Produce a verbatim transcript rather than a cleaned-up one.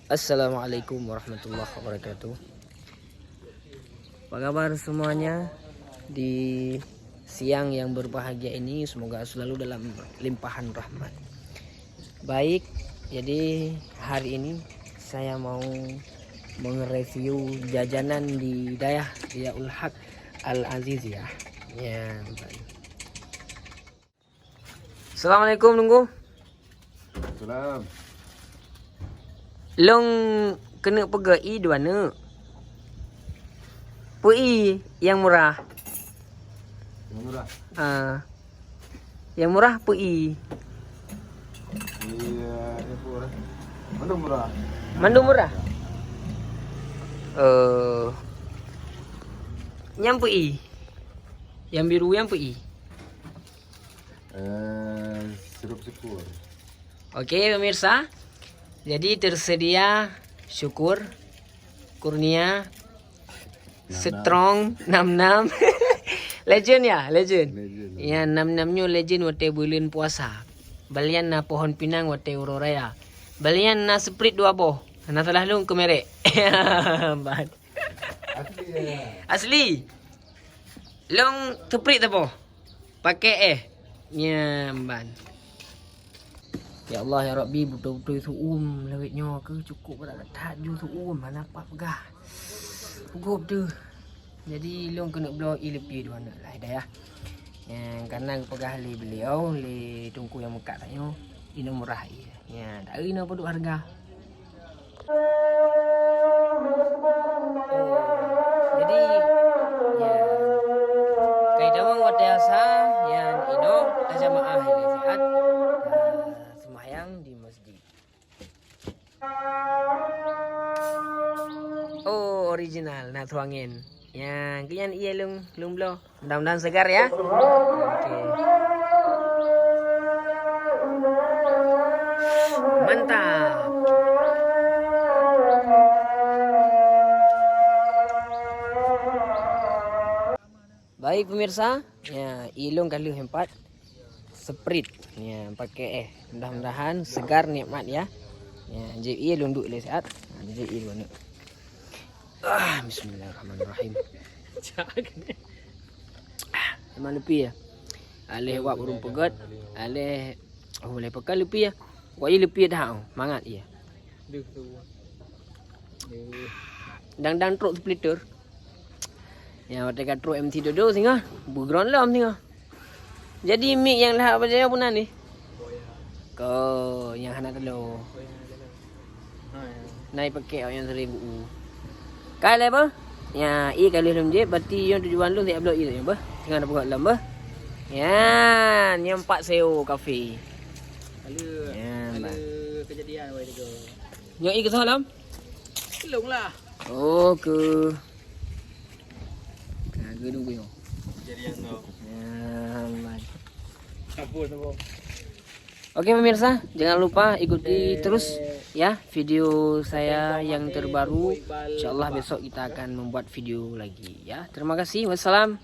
Assalamualaikum warahmatullahi wabarakatuh. Apa kabar semuanya di siang yang berbahagia ini? Semoga selalu dalam limpahan rahmat. Baik, jadi hari ini saya mau mereview jajanan di Dayah Ziaul Haq Al Aziziyah. Ya, Assalamualaikum, Teungku. Salam. Lôn keuneuk peugah ie dua neuk. Peue ie nyang murah? Nyang murah. Ah. Nyang murah peue ie? Iya, nyang murah. Mandum murah. Mandum murah? Eh. Nyang peue ie? Nyang biru nyang peue ie? Eh, sirup syukur. Oke, pemirsa. Jadi tersedia syukur, kurnia, Nam-nam. Strong, nam nam. Legend ya, legend. Legend. Ya, nam nam nyoe legend watèe buleuen puasa. Balian na pohon pinang watèe uroe raya. Balian na Sprite dua boh. Na salah lôn keu merek. Ban. Asli ya. Asli. Lôn Sprite saboh. Pakai eh. Nyan ban. Ya Allah, ya Rabbi, beutôi-beutôi su'um lawét nyoe keuh, cukup brat that ju su'um, hana pat peugah. Peugot teuh. Jadi, lôn keuneuk bloe ie leupie dua neuk lah, Dayah. Nyang kana geupeugah lé beliau, lé teungku nyang meukat tanyoe, inoe murah ie. Nyan, taeu inoe padub hareuga. Oh, jadi, ya. Kai tamong watèe asa, nyan inoe tajamaah ilèe siat. Ah, seumahyang di masjid. Oh, original, na tuangen. Nyan, keu nyan ie lôn, lôn bloe. Mudah-mudahan segar ya. Oke. Mantap. Baik pemirsa, ya, ilôn ka lheueh empat Sprite. Ya, pakai eh. Mudah-mudahan segar nikmat ya. Ya, jép ie lôn duek lé siat. Ha, jép ie lôn. Ah, bismillahirrahmanirrahim. Memang leupie ya. Alèh wab ureueng peugöt, alèh, oh, alèh peugöt leupie ya. Wah, ie leupie dah, oh, mangat ie. Dang-dang trok splitter. Ya, watèe ka trok M C Dodo singoh, beuground lom singoh. Jadi mik nyang lheueh bak jaroe pue nan ni? Ko nyang hana teulo. Nai pakai awak nyang sering u. Kai lé bah? Ya, ie ka lheueh lôn jép, berarti nyang tujuan lôn siap bloe ie nyoe bah. Tengah na peugah lom bah. Ya, nyang empat seo kafe. Ada, ya, ada bah. Kejadian wai tiga. Nyoe ie keusoe lom? Belum lah. Oh, ke. Nah, gedung kuyo. Jadi yang tu. Nyaman. Apa tu? Oke pemirsa, jangan lupa ikuti terus ya video saya yang terbaru. Insyaallah besok kita akan membuat video lagi ya. Terima kasih. Wassalam.